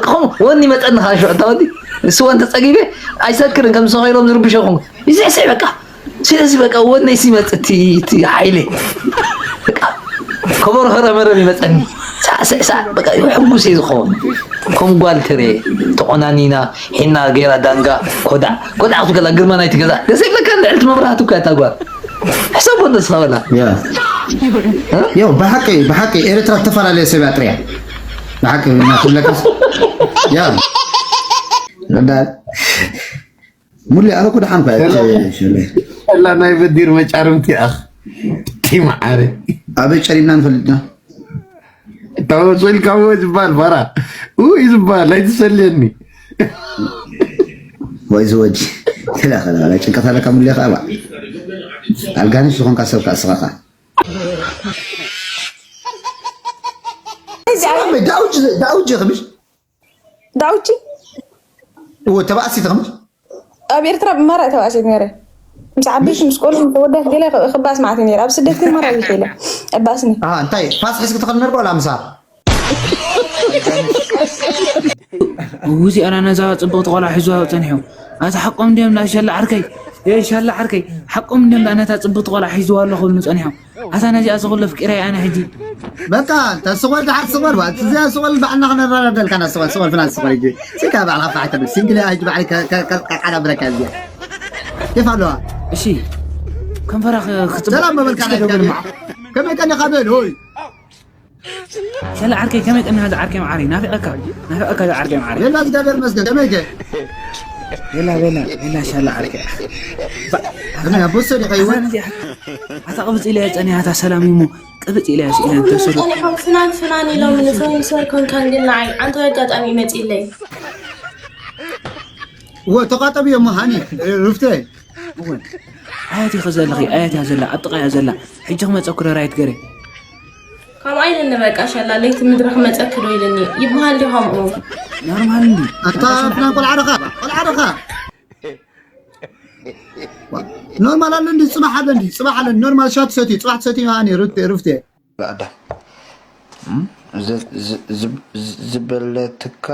ከምኡ ወኒ መጸኒ። ካብ ሽዑ እታ ወዲ ንስዋ እንተጸጊበ ኣይሰክርን፣ ከም ዝሰኸይሎም ዝርብሸኹም ይስዕስዕ በቃ። ስለዚ በቃ ወነይ ሲመጽ እቲ፣ እቲ ሓይለ በቃ ከበሮ ከረመረም ይመጸኒ። ሳዕ ሳዕ ሳዕ በቃ ሕጉስ እየ ዝኸውን። ከም ጓል ትሬ ተቆናኒና፣ ሒና ገይራ፣ ዳንጋ፣ ኮዳዕ ኮዳዕ ክትገላ፣ ግርማ ናይቲ ገዛ ደስ ይብለካ። ልዕልቲ መብራህቲ እኮ እያ እታ ጓል። ሕሰቦ ንስኻ በላ። ያ። እ? ያው ብሓቂ፣ ብሓቂ ኤርትራ ዝተፈላለየ ሰብ እያ ጥርያ። ብሓቂ እናትብለካስ። ያ። ረዳት። ሙሉ ኣበኩ ደሓን እኳ እያ። ሰላም። ሸለ። ሰላ ናይ በዲር መጫርምቲ ኣኽ። ቲ መዓረ። ኣበይ ጨሪምና ንፈልጥና? ተወጽልካ ወይ ዝበሃል ፋራ። ውይ ዝበሃል ኣይትሰልየኒ። ወይ ዝወዲ። ከላ፣ ከላ፣ ከላ፣ ጭንቀት ኣለካ ሙሉ ከኣ፣ ባ። ኣልጋንሽ ዝኾንካ ሰብ ከኣ ስኻ ከኣ። ዳውጅ፣ ዳውጅ ኽምሽ? ዳውጂ? እወ፣ ተባእሲት ኽምሽ? ኣብ ኤርትራ ብማራ ተባእሲት ነይረ። ምስ ዓበይቲ፣ ምስ ቆልዑ፣ ምስ ወዳት ገለ ክባስ ማዕት ነይረ። ኣብ ስደት ግን ማራ ይኸይለ። ኣባስኒ። ኣሃ፣ እንታይ? ፋስ ሒዝኪ ትኸዲ ነርካ ዋላ ምሳር? እውዚ ኣና ነዛ ጽብቕቲ ቆልዓ ሒዝዋ ጸኒሑ። ኣታ ሓቆም ድዮም እንዳ ሻላ ዓርከይ? ኤ ሻላ ዓርከይ፣ ሓቆም ድዮም እንዳ ነታ ጽብቕቲ ቆልዓ ሒዝዋ ኣሎ ክብሉ ጸኒሖም? ኣታ ነዚኣ ዝኹሉ ኣፍቂረያ ኣነ ሕጂ። በቃ፣ ተስቆል፣ ደሓር ስቆል፣ ዋ፣ እዚኣ ስቆል፣ ባዕልና ክነረዳደልካ፣ ና ስቆል፣ ስቆል፣ ፍናን ስቆል፣ ሕጂ። ሲካ ባዕልኻ ፋሕ ተብል፣ ሲንግል እያ፣ ሕጂ ባዕለይ ከ-፣ ከ-፣ ከ-፣ ከ-፣ ከቃዳ ብረካ እዚኣ። ይፋለዋ። እሺ፣ ከንፈራ ክ-፣ ክጽብቕ። ከመይ ቀኒኻ እስኪ ደውል ደውል ማዕ? ከመይ ቀኒኻ በል፣ ሆይ። ሸላ ዓርከይ፣ ከመይ ቀኒኻ ዝዓርከይ መዓረይ? ናፊቐካ፣ ናፊቐካ ዝዓርከይ መዓረይ። የላ፣ እግዚኣብሔር ይመስገን፣ ከመይ ከ? ቤላ፣ ቤላ፣ ቤላ፣ ሻላ ዓርከይ። ባ-፣ ኣነ ኣቦ ሰዲቐ ይወ-፣ ኣታ ነዚኣ፣ ኣታ ቅብጽ ኢለ ጸኒሓታ ሰላም እሞ፣ ቅብጽ ኢለ ስኢለ ተሰዱ። ጸኒሖም ፍናን ፍናን ኢሎም ንፍናን ሰር ኮንካን ግን ንዓይ ዓንተው ኣጋጣሚ መጺለይ። እወ፣ ተቓጠቢ እዮም ሃኒ፣ ሩፍተ። እወ። ኣያት ኢኸ ዘለኺ፣ ኣያት እያ ዘላ፣ ኣብ ጥቓ እያ ዘላ። ሕጂ ክመጸኩ ዶ ራይት ገሬ? ከምኡ ኢልኒ በቃ ሸላ፣ ለይቲ ምድሪ ክመጸኪ ዶ ኢልኒ። ይበሃል ድዩ ከምኡ? ኖርማል እንዲ። ኣታ ፍናን ቆልዓ ዲኻ? ቆልዓ ዲኻ? ኖርማል ኣሎ እንዲ፣ ጽባሕ ኣሎ እንዲ፣ ጽባሕ ኣሎ እንዲ። ኖርማል ሻት ሰትዩ፣ ጽባሕ ትሰትዩ ሃኒ፣ ሩፍቴ፣ ሩፍቴ። ኣዳም። እም? ዝ-፣ ዝ-፣ ዝ-፣ ዝ-፣ ዝበለትካ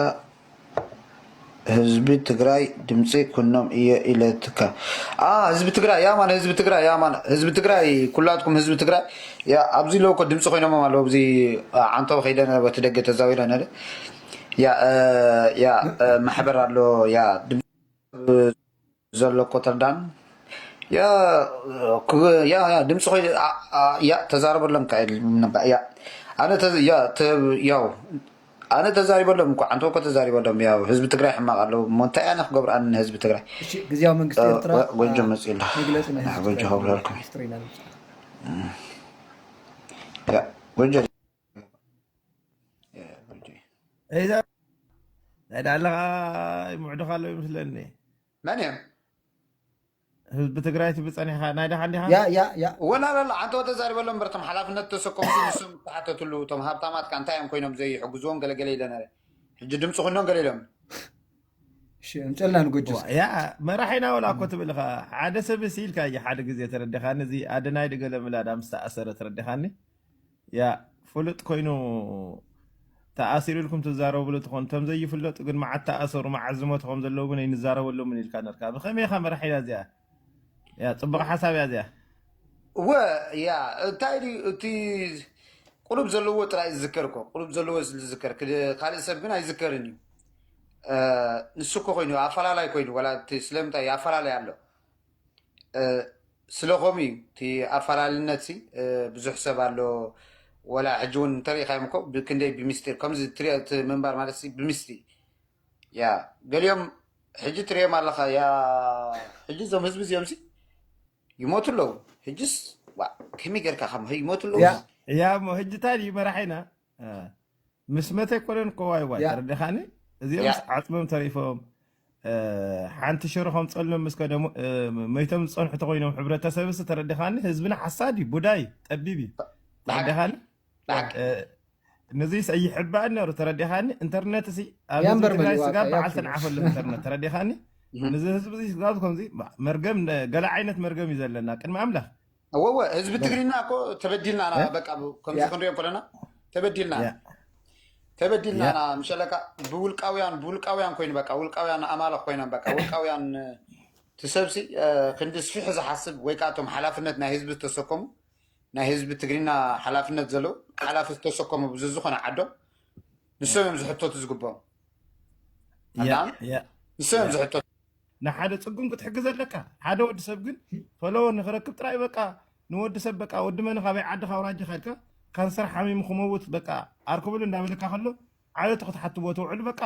ህዝቢ ትግራይ ድምፂ ኩኖም እየ ኢለትካ። አ፣ ህዝቢ ትግራይ፣ ያ ማን ህዝቢ ትግራይ፣ ያ ማን ህዝቢ ትግራይ፣ ኩላትኩም ህዝቢ ትግራይ፣ ያ ኣብዚ ኣለዉ እኮ ድምፂ ኮይኖም ኣለዉ። ኣብዚ፣ አ፣ ዓንተው ከይደ ነረ፣ በቲ ደገ ተዛዊረ ነረ። ያ፣ እ፣ ያ፣ እ፣ ማሕበር ኣሎ፣ ያ፣ ድምፂ ዘሎ እኮ ተርዳን። ያ፣ እ፣ ያ፣ ያ፣ ድምፂ ኮይኖ፣ አ፣ አ፣ ያ፣ ተዛረበሎም ካይል፣ ያ፣ ኣነ ተዝ-፣ ያ፣ ተ-፣ ያው፣ ኣነ ተዛሪበሎም እኮ፣ ዓንተው እኮ ተዛሪበሎም። ያው ህዝቢ ትግራይ ሕማቕ ኣለዉ እሞ እንታይ ኣነ ክገብር ኣነ ንህዝቢ ትግራይ? እሺ፣ ግዝያዊ መንግስቲ እ፣ ኤርትራ፣ ጎ-፣ ጎንጆ እ፣ መጺኡ ኣሎ። መግለጺ ናይ ህዝቢ ጎንጆ ትግራይ ክብረልኩም። ሂስትሪ ኢና ንምጽእ። ያ፣ ጎንጆ። ያ፣ ጎንጆ። እዛ ናይ ዳለኻ ይምዕዱኻ ኣለዉ ይመስለኒ። መን እዮም? ህዝቢ ትግራይ ትብል ጸኒሕካ፣ ናይ ደሓን ዲኻ? ያ፣ ያ፣ ያ። ወላ፣ ላ፣ ላ፣ ዓንተው ተዛሪበሎም እምበር፣ እቶም ሓላፍነት ተሰከሙ ንሶም ዝተሓተትሉ፣ እቶም ሃብታማት ከ እንታይ እዮም ኮይኖም ዘይሕግዝዎም ገለ ገለ ኢለ ነረ። ሕጂ ድምፂ ኮይኖም ገለ ኢሎም። እሺ፣ ኣምፀልና ንጎጆ እስኪ። ያ፣ መራሒና ወላ እኮ ትብል ኢኻ። ሓደ ሰብ ሲ ኢልካ እዩ ሓደ ግዜ ተረዲኻኒ፣ እዚ ኣደናይ ድገለ ምላዳ ምስ ተኣሰረ ተረዲኻኒ። ያ፣ ፍሉጥ ኮይኑ ተኣሲሩ ኢልኩም ትዛረብሉ ትኾን፣ እቶም ዘይፍለጡ ግን መዓት ተኣሰሩ፣ መዓት ዝሞቱ ከም ዘለዉ እውን ኣይንዛረበሎምን ኢልካ ነርካ። ብኸመይ ኢኻ መራሒና እዚኣ? ያ፣ ጽቡቕ ሓሳብ እያ እዚኣ። እወ፣ ያ፣ እንታይ ድዩ እቲ ቁሩብ ዘለዎ ጥራይ ዝዝከር እኮ፣ ቁሩብ ዘለዎ ዝዝከር፣ ክድ-፣ ካልእ ሰብ ግን ኣይዝከርን እዩ። እ፣ ንሱ እኮ ኮይኑ፣ ኣፈላላይ ኮይኑ፣ ዋላ እቲ ስለምንታይ ኣፈላላይ ኣሎ። እ፣ ስለኸምኡ እዩ እቲ ኣፈላልነት ሲ፣ እ፣ ብዙሕ ሰብ ኣሎ። ወላ ሕጂ እውን እንተሪኢኻዮም እኮ ብክንደይ ብምስጢር፣ ከምዚ ትሪኦ እቲ ምንባር ማለት ሲ ብምስጢር። ያ፣ ገሊኦም ሕጂ ትሪኦም ኣለኻ፣ ያ፣ ሕጂ እዞም ህዝቢ እዚኦም ሲ ይሞቱ ኣለዉ። ሕጅስ፣ ዋ፣ ከመይ ጌርካ ከም ይሞቱ ኣለዉ? ያ። ያ፣ እሞ ሕጂ እንታይ ድዩ መራሒና? እ፣ ምስ መተ ኣይኮነን እኮ ዋይ ዋይ፣ ያ። ተረዲኻኒ? እዚኦም ያ። ምስ ዓጽሞም ተሪፎም፣ እ፣ ሓንቲ ሽሮ ከም ጸልኖም ምስ ከደሙ፣ እ፣ መይቶም ዝጸንሑ ተኾይኖም ሕብረተሰብስ ተረዲኻኒ? ህዝብና ሓሳድ እዩ፣ ቡዳ እዩ፣ ጠቢብ እዩ። ብሓቂ። ተረዲኻኒ? ብሓቂ። እ፣ ነዚስ ኣይሕባእን ነሩ፣ ተረዲኻኒ? ኢንተርነት ሲ ኣብዚ ያምበር ትግራይ መን ስጋብ ይዋጣ፣ በዓል ያምበር። ተንዓፈሉ ኢንተርነት፣ ተረዲኻኒ? እህ። ነዚ ህዝቢ እዚ ስጋብ ከምዚ መርገም፣ ገለ ዓይነት መርገም እዩ ዘለና፣ ቅድሚ ኣምላኽ። እወ፣ እወ፣ ህዝቢ በቃ። ትግርኛ እኮ ተበዲልና ኢና፣ እ? በቃ፣ ብ-፣ ከምዚ ያ። ክንሪኦ ከለና ተበዲልና። ያ። ተበዲልና ኢና ምሸለካ ብውልቃውያን ብውልቃውያን ኮይኑ በቃ ውልቃውያን ኣማለኽ ኮይኖም በቃ ውልቃውያን ትሰብሲ ክንዲ ስፊሑ ዝሓስብ ወይ ከዓ እቶም ሓላፍነት ናይ ህዝቢ ዝተሰከሙ ናይ ህዝቢ ትግርኛ ሓላፍነት ዘለዉ ሓላፊ ዝተሰከሙ ብዝዝኾነ ዓዶም ንሶም እዮም ዝሕተቱ ዝግብኦም። ንሶም እዮም ዝሕተቱ። ንሓደ ፅጉም ክትሕግዝ ኣለካ። ሓደ ወዲ ሰብ ግን ፈለወር ንክረክብ ጥራይ በቃ ንወዲ ሰብ በቃ ወዲ መን ካበይ ዓዲ ካብ ራጅ ካልካ ካንሰር ሓሚሙ ክመውት በቃ ኣርክብሉ እንዳበለካ ከሎ ዓለቱ ክትሓትዎ ትውዕሉ በቃ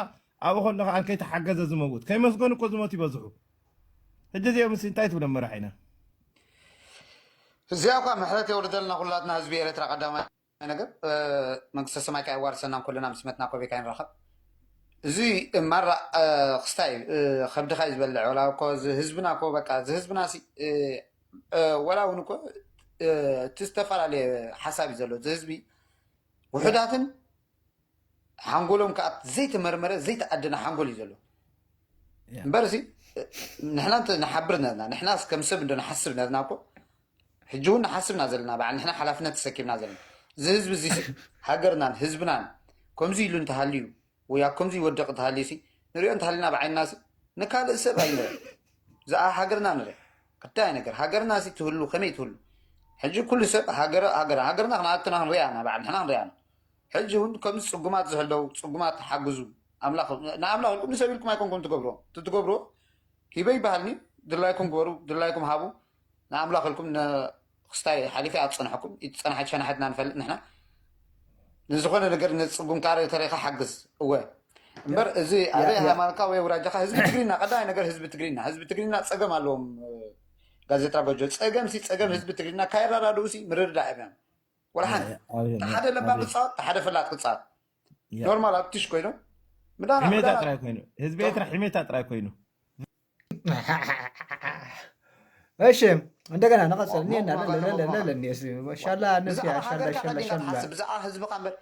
ኣብኡ ከለካ ኣን ከይተሓገዘ ዝመውት ከይመስገኑ እኮ ዝመቱ ይበዝሑ። ሕጂ እዚኦም ሲ እንታይ ትብሎም መራሒና? እዚኣ እኳ ምሕረት የውርደልና ኩላትና ህዝቢ ኤረትራ ቀዳማይ ነገር መንግስተ ሰማይ ከ ኣይዋርሰናን ኩልና ምስ መትና ኮቤካ ይንራኸብ። እዚ ማራ ክስታይ ከብድኻ እዩ ዝበልዕ ወላ እኮ እዚ ህዝብና እኮ በቃ እዚ ህዝብና ሲ ወላ እውን እኮ እቲ ዝተፈላለየ ሓሳብ እዩ ዘሎ እዚ ህዝቢ ውሑዳትን ሓንጎሎም ከዓ ዘይተመርመረ ዘይተኣደነ ሓንጎል እዩ ዘሎ እምበር ሲ ንሕና ንሓብር ነርና ንሕና ከም ሰብ እንዶ ንሓስብ ነርና እኮ ሕጂ እውን ንሓስብና ዘለና በዓል ንሕና ሓላፍነት ተሰኪምና ዘለና እዚ ህዝቢ እዚ ሃገርናን ህዝብናን ከምዚ ኢሉ እንተሃልዩ ወይ ኣብ ከምዚ ይወደቕ እንተሃልዩ ሲ ንሪኦ እንተሃሊና ብዓይንና ሲ ንካልእ ሰብ ኣይንርኢ እዛ ሃገርና ንርኢ ክዳይ ነገር ሃገርና ሲ ትህሉ ከመይ ትህሉ ሕጂ ኩሉ ሰብ ሃገር ሃገር ሃገርና ክንኣትና ክንሪኣና በዓል ንሕና ክንሪኣና ሕጂ እውን ከምዚ ፅጉማት ዝሕለው ፅጉማት ሓግዙ ኣምላኽ ንኣምላኽ ኢልኩም ንሰብ ኢልኩም ኣይኮንኩም ትገብርዎ ትትገብርዎ ሂበ ይበሃልኒ ድላይኩም ግበሩ ድላይኩም ሃቡ ንኣምላኽ ኢልኩም ክስታይ ሓሊፈ ኣብ ፀንሐኩም ዝፀንሐት ሸናሕትና ንፈልጥ ንሕና ንዝኾነ ነገር ንፅጉምካ ተሪኻ ሓግዝ እወ እምበር እዚ ኣበይ ሃይማኖትካ ወይ ውራጃካ ህዝቢ ትግሪና ቀዳማይ ነገር ህዝቢ ትግሪና ህዝቢ ትግሪና ፀገም ኣለዎም ጋዜጣ ጎጆ ፀገም ሲ ፀገም ህዝቢ ትግሪና ካይራዳድኡ ሲ ምርድዳእ እዮም ወላ ሓደ ለባም ክፃወት ሓደ ፈላጥ ክፃወት ኖርማል ኣብትሽ ኮይኑ ምዳና ሒሜታ ጥራይ ኮይኑ ህዝቢ ኤርትራ ሒሜታ ጥራይ ኮይኑ እሺ እንደገና ንቐፅል እኒና ለለለለለ ሻላ ነስያ ሻላ ሻላ ሻላ ብዛዕባ ህዝብካ እምበር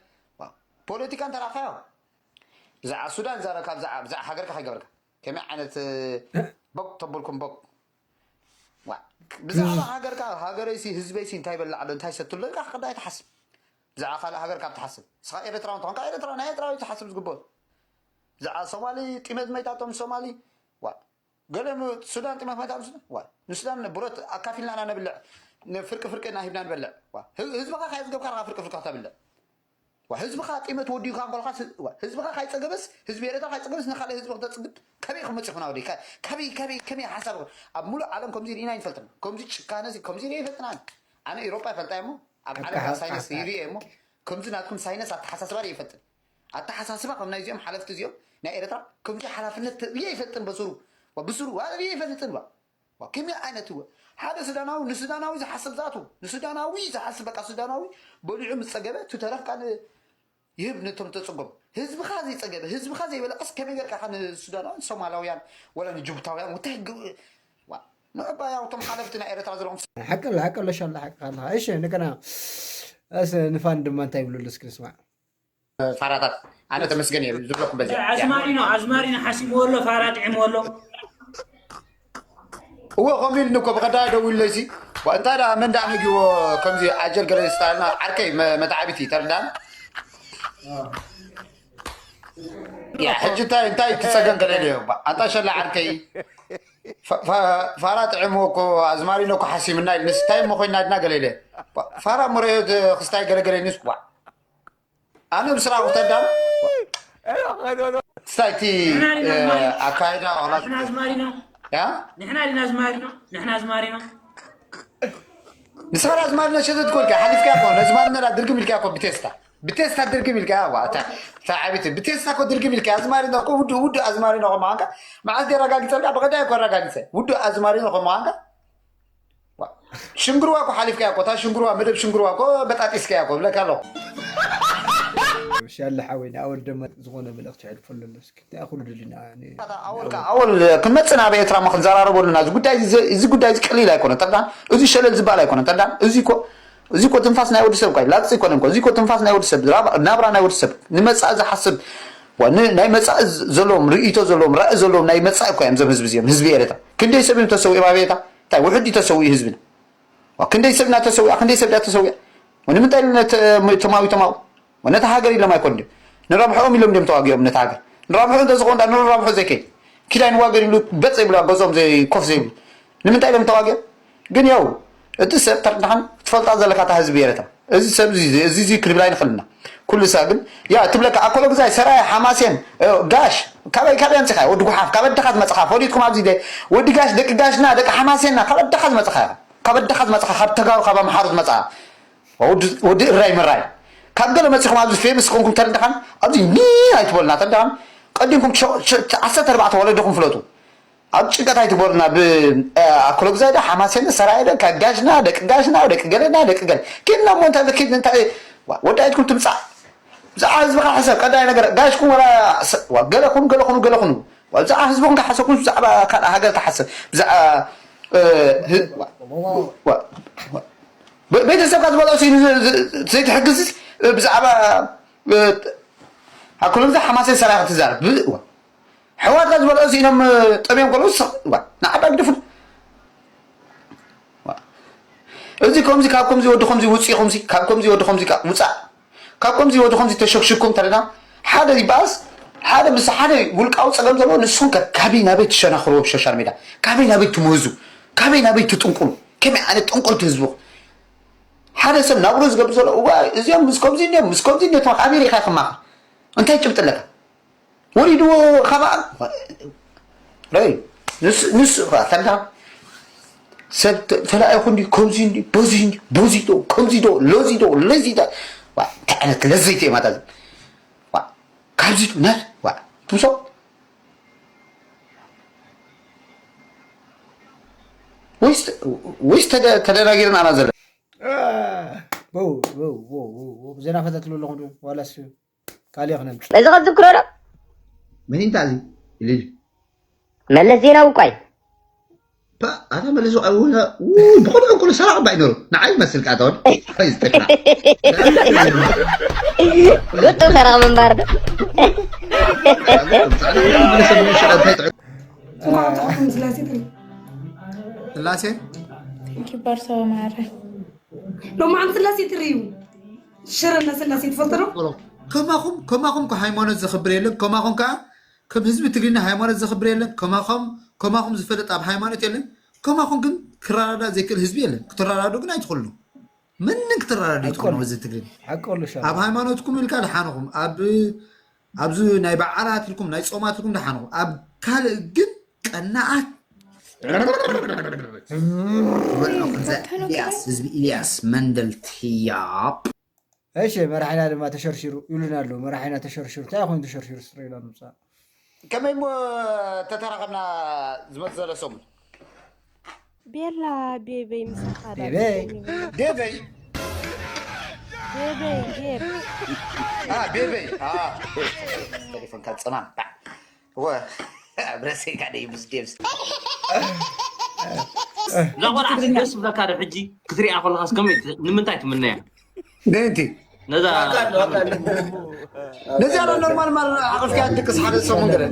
ፖለቲካ እንተረኣኻዮ ብዛዕባ ሱዳን ዛረካ ብዛዕባ ሃገርካ ከይገበርካ ከመይ ዓይነት ቦቅ ተበልኩም ቦቅ ብዛዕባ ሃገርካ ሃገረይሲ ህዝበይሲ እንታይ በላዕ ዶ እንታይ ሰትሎ ኢልካ ክዳ ኣይትሓስብ ብዛዕባ ካልእ ሃገር ካብ ትሓስብ ንስኻ ኤርትራዊ እንተኾንካ ኤርትራ ናይ ኤርትራዊ ትሓስብ ዝግበኦ ብዛዕባ ሶማሊ ጢመት መይታቶም ሶማሊ ዋ ገለ ሱዳን ጢመት መይታቶም ሱዳን ዋ ንሱዳን ብረት ኣካፊልና ኢና ነብልዕ ፍርቂ ፍርቂ እና ሂብና ንበልዕ ህዝብኻ ካየ ዝገብካ ፍርቂ ፍርቂ ክተብልዕ ህዝብኻ ጢመት ወዲኡካ እንኮልካ ህዝብኻ ካይፀገበስ ህዝቢ ኤረትራ ካይፀገበስ ንካልእ ህዝቢ ክተፅግብ ከበይ ክመፅእ ይኹን ወደይ ከበይ ከበይ ከመይ ሓሳብ ኣብ ሙሉእ ዓለም ከምዚ ርኢና ይፈልጥና ከምዚ ጭካነ ከምዚ ርእ ይፈልጥና ኣነ ኤሮጳ ይፈልጣ እሞ ኣብ ዓለም ሳይነስ ይርእ እሞ ከምዚ ናትኩም ሳይነስ ኣተሓሳስባ ርእ ይፈልጥን ኣተሓሳስባ ከም ናይዚኦም ሓለፍቲ እዚኦም ናይ ኤረትራ ከምዚ ሓላፍነት ርእ ይፈልጥን በስሩ ብስሩ ርእ ይፈልጥን ከመይ ዓይነት እወ ሓደ ሱዳናዊ ንሱዳናዊ ዝሓስብ ዝኣትዎ ንሱዳናዊ ዝሓስብ በቃ ሱዳናዊ በሊዑ ምስ ፀገበ እቲ ተረፍ ቃል ይህብ ነቶም ተፀገሙ ህዝብኻ ዘይፀገበ ህዝብኻ ዘይበለቀስ ከመይ ጌርካ ንሱዳናውያን ሶማላውያን ወላ ንጅቡታውያን እንታይ ንዕባያውቶም ሓለፍቲ ናይ ኤረትራ ዘለኹም ሓቂ ኣሎ ሓቂ ኣሎ ሻላ ሓቂ ኣለካ እሺ እንደገና ንፋን ድማ እንታይ ይብሉ እስኪ ንስማዕ ፋራታት ኣነ ተመስገን እየ ዝብለኩም በዚ ኣዝማሪኖ ኣዝማሪኖ ሓሲብዎ ኣሎ ፋራ ጥዕምዎ ኣሎ እዎ ከምኡ ኢልኒ እኮ ብቐዳይ ደው ኢለይሲ እንታይ ደኣ መን ደኣ ነጊዎ ከምዚ ኣጀል ገለ ስታልና ዓርከይ መተዓቢቲ ተርዳን ያ ሕጂ እንታይ እንታይ ትፀገም ገለ ድዮ ኣንታ ሸላ ዓርከይ ፋራ ጥዕምዎ እኮ ኣዝማሪኖ እኮ ሓሲምና ኢልንስ እንታይ እሞ ኮይና ድና ገለ ኢለ ፋራ ምርዮ ክስታይ ገለገለ ኢልንስ ዋ ኣነ ብስራቁ ተዳም ሳይቲ ኣካይዳ ኦላት ንሕና ኣዝማሪኖ ያ ንሕና ዲና ኣዝማሪኖ ንሕና ኣዝማሪኖ ንስኻ ኣዝማሪኖ ሸተት ኮልካ ሓሊፍካ ኮ ነዝማሪኖ ዳ ድርግም ኢልካ ኮ ብቴስታ ብቴስታ ድርግም ኢልካ ዋ እታ እታ ዓቢት ብቴስታ ኮ ድርግም ኢልካ ኣዝማሪኖ ኮ ውዱ ውዱ ኣዝማሪኖ ኮ ማንካ መዓስ ደራጋጊጸልካ በቀዳይ ኮ ኣራጋጊጸ ውዱ ኣዝማሪኖ ኮ ማንካ ሽንግርዋ እኮ ሓሊፍካያ እኮ እታ ሽንግርዋ መደብ ሽንግርዋ እኮ በጣጢስካያ እኮ ብለካ ኣለኹ ሻለ ሓወይ ንኣወል ደመ ዝኾነ መልእኽቲ የሕልፈሉ ኣሎ እስኪ እንታይ ኩሉ ድልና ኣወል ክንመፅእ ናብ ኤርትራ ማ ክንዘራረበሉ ኢና እዚ ጉዳይ እዚ ጉዳይ እዚ ቀሊል ኣይኮነ ተርዳን እዚ ሸለል ዝበሃል ኣይኮነ ተርዳን እዚ እኮ እዚ እኮ ትንፋስ ናይ ወዲ ሰብ እኳ ላግፂ ኣይኮነ እኮ እዚ እኮ ትንፋስ ናይ ወዲ ሰብ ናብራ ናይ ወዲ ሰብ ንመፃኢ ዝሓስብ ናይ መፃኢ ዘለዎም ርእይቶ ዘለዎም ራኢ ዘለዎም ናይ መፃኢ እኳ እዮም ዘም ህዝቢ እዚኦም ህዝቢ ኤረትራ ክንደይ ሰብ እዮም ተሰዊኦም ኣብ ኤረትራ እንታይ ውሕድ እዩ ተሰዊኡ ህዝብና ክንደይ ሰብ ኢና ተሰዊኣ ክንደይ ሰብ ዳ ተሰዊኣ ንምንታይ ተማዊ ተማዊ ነታ ሃገር ኢሎም ኣይኮን ድዮም ንረብሕኦም ኢሎም ድዮም ተዋጊኦም ነቲ ሃገር? ንረብሑ እንተዝኾን ዳ ንረብሑ ዘይከይድ ኪዳይ ንዋገር ይብሉ በፅ ይብሉ ኣብ ገዝኦም ዘይ- ኮፍ ዘይብሉ ንምንታይ ኢሎም ተዋጊኦም? ግን ያው እቲ ሰብ ተርድሓን ትፈልጣ ዘለካ እታ ህዝቢ ኤረትራ እዚ ሰብ እዚ እዚ እዚ ክንብል ኣይንኽእልና። ኩሉ ሰብ ግን ያ ትብለካ ኣኮሎ ግዛይ ሰራየ ሓማሴን እ፣ ጋሽ ካበይ ካበይ ኣምፅኻ ወዲ ጉሓፍ ካብ ኣድኻ ዝመፅኻ ፈሊጥኩም ኣብዚ ደ ወዲ ጋሽ ደቂ ጋሽና ደቂ ሓማሴንና ካብ ኣድኻ ዝመፅኻ ኢኻ ካብ ኣድኻ ዝመፅኻ ካብ ተጋሩ ካብ ኣምሓሩ ዝመፅኻ ወዲ እራይ ምራይ ካብ ገለ መፂኹም ኣብዚ ፌምስ ኮንኩም ተረዳኻን ኣብዚ ኒ ኣይትበሉና ተረዳኻን ቀዲምኩም ዓሰርተ ኣርባዕተ ወለድኹም ፍለጡ ኣብ ጭንቀት ኣይትግበሩና ብኣክሎ ግዛይ ዳ ሓማሴን ሰራየ ደ ካብ ጋሽና ደቂ ጋሽና ደቂ ገለና ደቂ ገለ ኪድና እሞ እንታይ ኪድ እንታይ ወዳይትኩም ትምፃእ ብዛዕባ ህዝብኻ ሕሰብ ቀዳይ ነገር ጋሽኩም ወላ ገለ ኩኑ ገለ ኩኑ ገለ ኩኑ ብዛዕባ ህዝብኹም ከሓሰብኩም ብዛዕባ ካልእ ሃገር ተሓሰብ ብዛዕባ ቤተሰብካ ዝበልዖ ዘይትሕግዝ ብዛዕባ ኣክሎም ዛ ሓማሴን ሰራያ ክትዛረብ ሕዋትካ ዝበልዖ ኢኖም ጠብዮም ከለዉ ንዓባ ግድፉ እዚ ከምዚ ካብ ከምዚ ወዲ ከምዚ ውፅኢ ከምዚ ካብ ከምዚ ወዲ ከምዚ ውፃእ ካብ ከምዚ ወዲ ከምዚ ተሸክሽኩም ተለና ሓደ ይበኣስ ሓደ ምስ ሓደ ውልቃዊ ፀገም ዘለዎ ንስኹም ከ ካበይ ናበይ ትሸናኽርዎ ሶሻል ሜዳ ካበይ ናበይ ትምህዙ ካበይ ናበይ ትጥንቁሉ ከመይ ዓይነት ጠንቆልቲ ህዝቡ ሓደ ሰብ ናብሩ ዝገብር ዘሎ እዋ እዚኦም ምስ ከምዚ እንዲዮም ምስ ከምዚ እንዲዮ ኣሜሪካ ክማኸር እንታይ ጭብጢ ኣለካ ወሪድዎ ካባኣ ይ ንሱ ንሱ ተላ ሰብ ተላኢኹ እንዲ ከምዚ እንዲ በዚ እንዲ በዚ ዶ ከምዚ ዶ ለዚ ዶ ለዚ ዶ እንታይ ዓይነት ለዘይቲ እዮም ኣታ ካብዚ ነ ትምሶ ወይስ ተደናጊርና ኣና ዘለና ዘና ፈተትሉ ኣለኹ ዋላስ ካልእ ክነምጽእ እዚ ክትዝክሮ ዶ መን እንታ እዚ ኢልል መለስ ዜናዊ እኳ እዩ ኣታ መለስ ብቆልዑ ኩሉ ሰራቕ ባይ ነሩ ንዓይ መስል ቃታውን ዝጠቅና ግጡ ሰራቕ ምንባር ዶ እንኳን ስላሴ ትሪ ስላሴ ኪባር ሰው ማረ ሎማዓንቲ ስላሴ ትርዩ ሽረ እና ስላሴ ትፈልጡ ዶ ከማኹም ከማኹም ከ ሃይማኖት ዘኽብር የለን ከማኹም ከ ከም ህዝቢ ትግርኛ ሃይማኖት ዘኽብር የለን ከማኹም ከማኹም ዝፈልጥ ኣብ ሃይማኖት የለን ከማኹም ግን ክረዳዳ ዘይክእል ህዝቢ የለን ክትረዳዱ ግን ኣይትኽእሉ ምንም ክትረዳዱ ኣይትኽእሉ ህዝቢ ትግርኛ ኣብ ሃይማኖትኩም ኢልካ ድሓንኹም ኣብ ኣብዚ ናይ በዓላት ኢልኩም ናይ ፆማት ኢልኩም ድሓንኹም ኣብ ካልእ ግን ቀናኣት ዝበልዑ ከምዛ ኢልያስ ህዝቢ ኢልያስ መንደል ትያብ እሺ መራሒና ድማ ተሸርሺሩ ይብሉና ኣለዉ መራሒና ተሸርሺሩ እንታይ ኮይኑ ተሸርሺሩ ስትሪና ምፃ ከመይ ሞ ተተራኸብና ዝመፅ ዘሎ ሰሙን ቤላ ቤበይ ምሳኻ ቤበይ ቤበይ ቤበይ ቤብ ቤበይ ቴሌፎንካ ፅማም ብረሰይካ ደይ ምስ ዴብስ እዛ ቆልዓ ደስ ብለካ ዶ ሕጂ ክትሪኣ ከለካስ ከመይ ንምንታይ ትምነያ ነንቲ ነዛ ነዚኣ ዶ ኖርማል ማል ዓቕፍካ ድቅስ ሓደ ሰሙን ገለ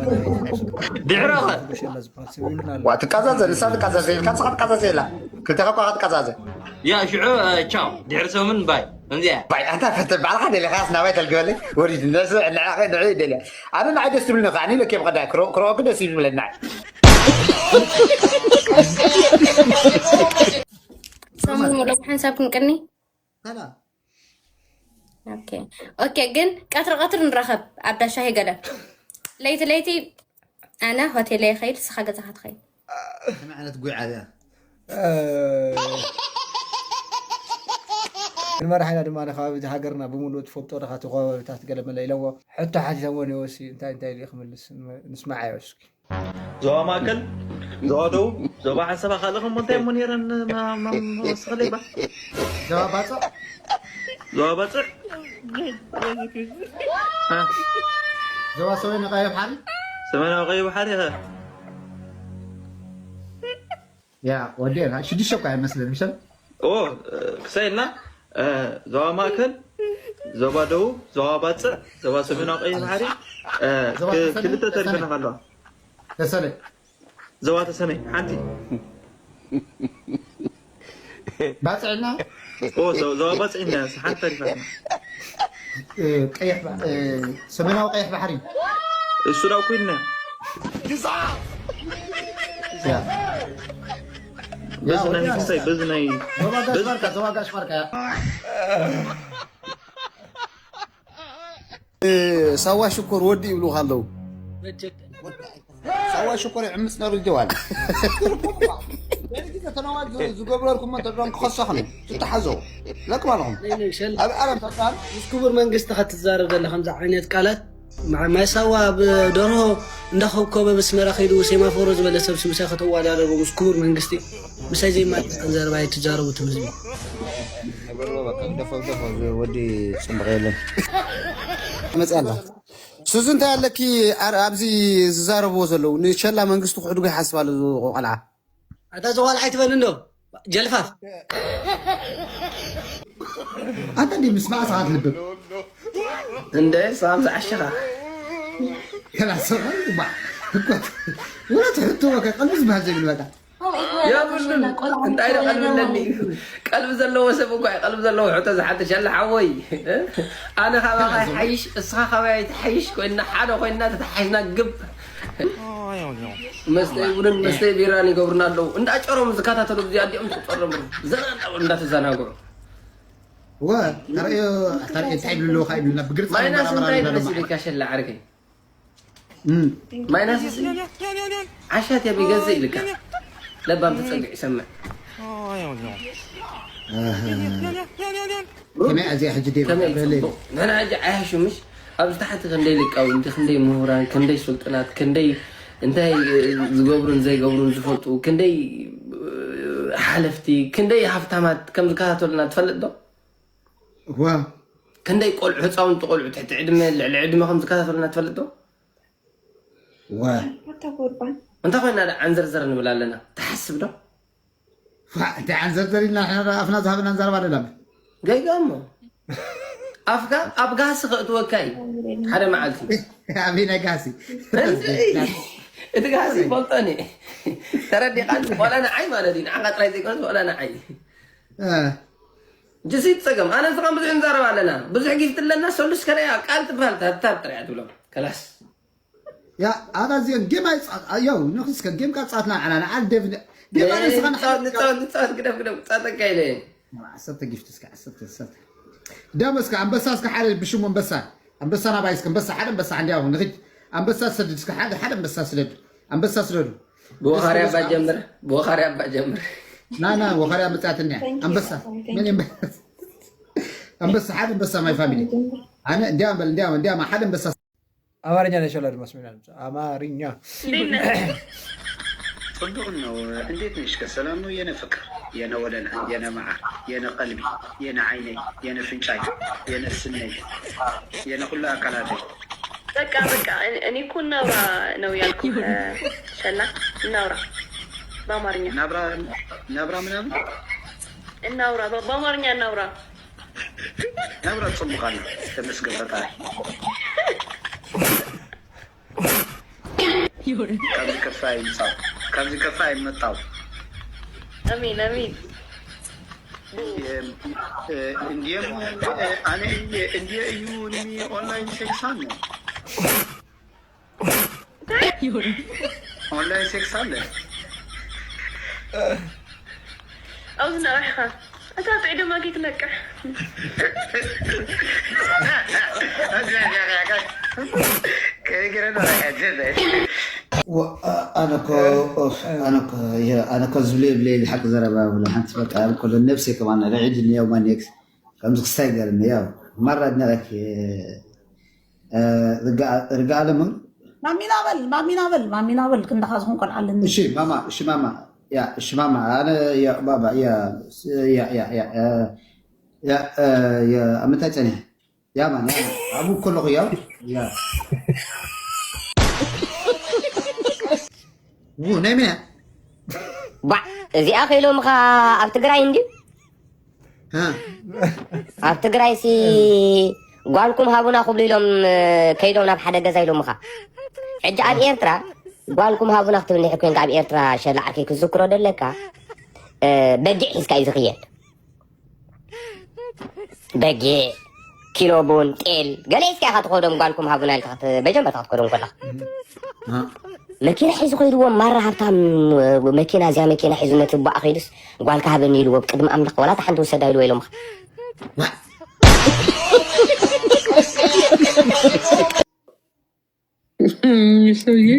ድሕረ ኸ ዋ ትቃዛዘ ንሳ ትቃዛዘ ኢልካ ንስኻ ትቃዛዘ የላ ክልተኻ ኳ ክትቃዛዘ ያ ሽዑ ቻው ድሕሪ ሰሙን ባይ ከምዚኣ ባይ ኣንታ ፈተ ባዕልኻ ደሊኻስ ናባይ ተልግበለይ ወሪድ ነስዕ ንዕኸ ንዕ ደልያ ኣነ ንዓይ ደስ ትብልኒ ከዓ ኒለ ኬም ኸዳ ክረወክ ደስ ይብለኒ ንዓይ ሰሙን ሙሉእ ሓንሳብ ክንቅኒ ሰላም ኦኬ ግን ቀትሪ ቀትሪ ንራኸብ ኣብ ዳሻሂ ገለ ለይቲ ለይቲ ኣነ ሆቴለይ ይኸይድ ንስኻ ገዛኻ ትኸይድ ከመይ ዓይነት ጉዕዓዝ እያ ንመራሒና ድማ ከባቢ ሃገርና ብምሉእ ትፈልጦ ዲኻ እቲ ከባቢታት ገለ መለ ኢለዎ ሕቶ ሓቲተዎ ነወሲ እንታይ እንታይ ክምልስ ንስማዓዮ እስኪ ዞባ ማእከል፣ ዞባ ደቡብ፣ ዞባ ዓሰባ ካልእ ከሞ እንታይ እሞ ነይረን ወስኸለይ ባ ዞባ ባፅዕ ዞባ ባፅዕ ዞባ ሰሜን ቀይሕ ባሕሪ ሰሜናዊ ቀይሕ ባሕሪ ኸ ያ ወዲኤና ሽዱሽተ እኳ ኣይመስልን ምሸል ኦ ክሳይ ኢልና ዞባ ማእከል ዞባ ደቡብ ዞባ ባፅዕ ዞባ ሰሜናዊ ቀይሕ ባሕሪ ክልተ ተሪፈና ኣለዋ ተሰለ ዞባ ተሰነይ ሓንቲ ባፅዕና ዞባ ባፅዕና ሓንቲ ተሪፋትና እ፣ ቀይሕ ባ- እ፣ ሰሜናዊ ቀይሕ ባሕሪ። እሱ ዳው ኮይነ ያ። ያ፣ በዚ ናይ ወዲ ምንታይ በዚ ናይ ዞባ ጋሽ በዚ ባርካ፣ ዞባ ጋሽ ባርካ ያ። እ፣ ሳዋ ሽኮር ወዲ ይብሉኻ ኣለዉ። ሳዋ ሽኮር ይዕምፅ ነሩ ጀዋል። ደርጊ ተተናዋል ዝገብረልኩም መን ተድሮም ክኸሰኽን ትተሓዘው ለቅባልኹም ኣብ ዓለም ተጣል ምስ ክቡር መንግስቲ ክትዛረብ ዘለ ከምዚ ዓይነት ቃላት ማ- ማይ ሳዋ ኣብ ደርሆ እንዳኸብከበ ብስመራ ከይዱ ሴማፎሮ ዝበለ ሰብ ስምሳይ ከተዋዳደሩ ምስ ክቡር መንግስቲ ምሳይ ዘይማጠን ዘረባ ኣይትዛረቡ ትም ህዝቢ። ደፈው ደፈው ወዲ ፅምበቕ የለን መፅያ ኣላ። ሱዚ እንታይ ኣለኪ? ኣር- ኣብዚ ዝዛረብዎ ዘለዉ ንሸላ መንግስቱ ክሕድጎ ይሓስብ ኣሎ እዚ ቆልዓ። ኣታ እዚ ቆልዓ ኣይትበል እንዶ ጀልፋፍ። ኣንተ እንዲ ምስ መዓስ ኣኻ ትልብብ? እንደ ሳም ዝዓሸኻ ከላ ሰብኣይ ባ እኮ ወላ ትሕቶ ወከ ቀልቢ ዝበሃል ዘይብል በቃ የብሉን። እንታይ ዶ ቀልቢ ኣለኒ? ቀልቢ ዘለዎ ሰብ እኳ እዩ ቀልቢ ዘለዎ ሕቶ ዝሓትሽ ኣለ ሓወይ። ኣነ ካባኻ ይሓይሽ እስኻ ካባይ ትሓይሽ ኮይና ሓደ ኮይና ተተሓሽና ግብ መስተይ ቡንን መስተይ ቢራን ይገብሩና ኣለዉ። እንዳጨሮም ዝከታተሉ ግዜ ኣዲኦም ትቆጸሮም ዘና እንዳበሉ እንዳተዘናግዑ ወ ተርእዮ ተርእዮ እንታይ ይብሉ ኣለዉ ካ ይብሉና ብግልፂ ማይናስ ኣመራርባ እንታይ ኣለና ድረስ ማለት ኢልካ ሸላ ዓርከይ እም። ማይናስ ዓሻት እዮም ይገዝእ ኢልካ ለባም ተጸግዕ ይሰምዕ ከመይ ኣዚኣ ሕጂ ደይ ከመይ በለ ጽቡቕ ንሕና ሕጂ ዓያሹ ምሽ ኣብዚ ታሕቲ ክንደይ ሊቃውንቲ ክንደይ ምሁራን ክንደይ ስልጡናት ክንደይ እንታይ ዝገብሩን ዘይገብሩን ዝፈልጡ ክንደይ ሓለፍቲ ክንደይ ሃፍታማት ከም ዝከታተሉና ትፈልጥ ዶ ዋ ክንደይ ቆልዑ ህፃውንቲ ቆልዑ ትሕቲ ዕድመ ልዕሊ ዕድመ ከም ዝከታተሉና ትፈልጥ ዶ ዋ ተጎርባን እንታይ ኮይና ዳ ዓንዘርዘር ንብል ኣለና ትሓስብ ዶ ዋ፣ እንታይ ዓንዘርዘር ኢልና ንሕና ኣፍና ዝሃበና ንዛረብ ኣለና ገይጋ እሞ ኣፍካ ኣብ ጋሲ ከእትወካ እዩ ሓደ መዓልቲ ኣበይ ናይ ጋሲ እቲ ጋሲ ይፈልጦኒ ተረዲኻ ዋላ ንዓይ ማለት እዩ ንዓኻ ጥራይ ዘይኮነስ ዋላ ንዓይ እ፣ ጅሲ ጸገም ኣነ ስኻ ብዙሕ ንዛረብ ኣለና ብዙሕ ጊፍት ኣለና ሰሉስ ከለያ ቃል ትበሃል ታብ ጥራያ ትብሎም ከላስ ያ ኣታ እዚኦም ጌም ኣይፃ- ያው ንክስከ ጌም ቃ ፃትና ዓና ንዓል ደብ ጌም ኣነ ስኻ ንሓ- ንፃወት ንፃወት ግደፍ ግደፍ ፃተካ ኢለ ዓሰርተ ጊፍት እስከ ዓሰርተ ዓሰርተ ደም እስከ ኣንበሳ እስከ ሓደ ብሽሙ ኣንበሳ ኣንበሳ ናባይ እስከ ኣንበሳ ሓደ ኣንበሳ ሓንዲ ኣሁን ንክድ ኣንበሳ ሰድድ እስከ ሓደ ሓደ ኣንበሳ ስደዱ ኣንበሳ ስደዱ ብወኻርያ ኣባ ጀምር ብወኻርያ ኣባ ጀምር ና ና ወኻርያ መጻት እንያ ኣንበሳ መን እምበ ኣንበሳ ሓደ ኣንበሳ ማይ ፋሚሊ ኣነ እንዲያ በል እንዲያ እንዲያ ሓደ ኣንበሳ አማርኛ ነሽ ወላድ መስሚና አማርኛ ጽቡቅ ነው። እንዴት ነሽ? ከሰላም ነው የኔ ፍቅር፣ የኔ ወለላ፣ የኔ መዓር፣ የኔ ቀልቢ፣ የኔ ዓይነይ፣ የኔ ፍንጫይ፣ የኔ ስነይ፣ የኔ ኩሉ ኣካላተይ። በቃ በቃ እኔ- እኔ እኮ እናውራ ነው ያልኩ። ሸላ እናውራ በአማርኛ ናብራ ናብራ ምናምን እናውራ በ- በአማርኛ እናውራ። ናብራ ጽቡቅ ኣላ ተመስገን ፈጣሪ። ካብዚ ከፋ ይምጻው ካብዚ ከፋ ይመጣው። አሜን አሜን። እንዲም ኣነ እንዲ እዩ ኦንላይን ሴክስ ኣለ ኦንላይን ሴክስ ኣለ ኣብዚ ነቃሕኻ እታ ጥዒ ድማ ከይትነቅሕ ኣነኮ ኣነኮ ዝብሎ የብለ ሓቂ ዘረባ ብለ ሓንቲ በቃ ከሎ ነብሰይ ከማን ርዒድኒ ያው ማኔክስ ከምዚ ክስታይ ገርኒ ያው ማራ ኣድነቀኪ ርጋ ኣለሙን ማሚና በል ማሚና በል ማሚና በል ክንዳኻ ዝኾን ቆልዓ ኣለኒ እሺ ማማ እሺ ማማ ያ እሺ ማማ ኣነ ያ ባባ ያ ያ ያ ያ ያ ያ ኣብ ምንታይ ጸኒሐ ያ ማን ያ ማን ኣብኡ ከለኹ ያ ያ ው ናይ መን እያ ባዕ እዚኣ ከኢሎምኻ ኣብ ትግራይ እንድዩ ኣብ ትግራይ ሲ ጓልኩም ሃቡና ክብሉ ኢሎም ከይዶም ናብ ሓደ ገዛ ኢሎምኻ ሕጂ ኣብ ኤርትራ ጓልኩም ሃቡና ክትብል እንድሕር ኮንካ ኣብ ኤርትራ ሸላ ዓርከይ ክትዝክሮ ደለካ በጊዕ ሒዝካ እዩ ዝኽየድ በጊዕ ኪሎ ቡን፣ ጤል፣ ገለ እስኪ ኢኻ ትኸዶም ጓልኩም ሃቡና ኢልካ ከት-፣ መጀመርታ ክትከዶም ከለኻ። መኪና ሒዙ ከይድዎም ማራ ሃብታም መኪና፣ እዚኣ መኪና ሒዙ ነቲ ቡኣ ከይዱስ ጓልካ ሃበኒ ኢልዎ ብቅድሚ ኣምላኽ ዋላ እታ ሓንቲ ውሰዳ ኢልዎ ኢሎምኻ። ሰውዬ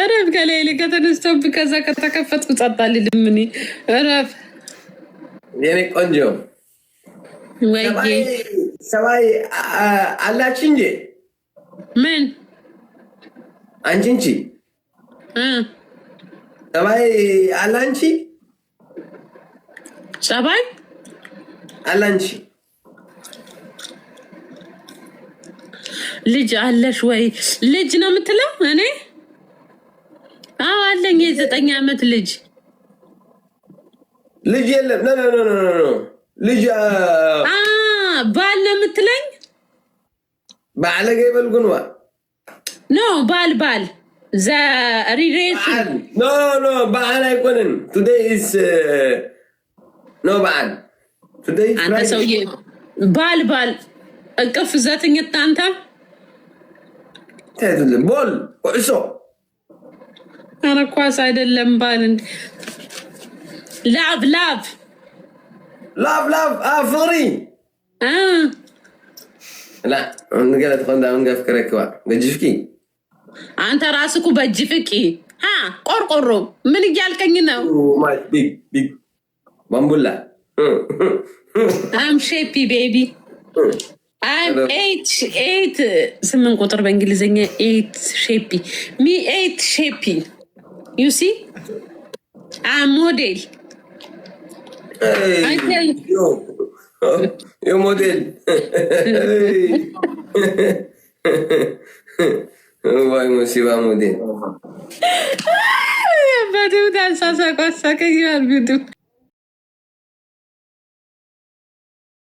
እረፍ። ከላይ ልከ ተነስቶብ ከዛ ከተከፈትኩ ጸጣ ልልምኒ እረፍ። የኔ ቆንጆ ወይዬ ሰባይ አላች እንጂ ምን አንቺ እንቺ እ ሰባይ አላንቺ ጸባይ አላንቺ ልጅ አለሽ ወይ? ልጅ ነው የምትለው? እኔ አዎ አለኝ፣ የዘጠኝ ዓመት ልጅ። ልጅ የለም። ኖ ኖ ኖ ኖ ኖ ልጅ አ፣ አ ባል ነው የምትለኝ? ባዕለገ ይበልጉንዋ ኖ ባል ባል ዘ ሪሌሽን በዓል ኖ ኖ በዓል አይኮንን። Today is no በዓል። Today is አንተ Friday. ሰውዬ ባል ባል እቅፍ ዘትኝት አንተ እንታይ ትብል? ቦል ኩዕሶ ኧረ ኳስ አይደለም ባል እንደ ላቭ ላቭ ላቭ ላቭ አ ፍቅሪ አ ላ ንገለ ትኾን ዳ መንገፍ ክረክባ ገጅፍኪ አንተ ራስኩ በእጅ ፍቂ ሀ ቆርቆሮ ምን እያልከኝ ነው? ማይ ቢግ ቢግ ባምቡላ I'm shapy baby. I'm eight eight ስምንት ቁጥር በእንግሊዝኛ eight shapy. Me eight shapy. You see? I'm model. I tell ዮ ሞዴል ዋይ ሙሲባ ሞዴል በደው ዳንሳ ሳቋሳቀ ይላል ቢዱ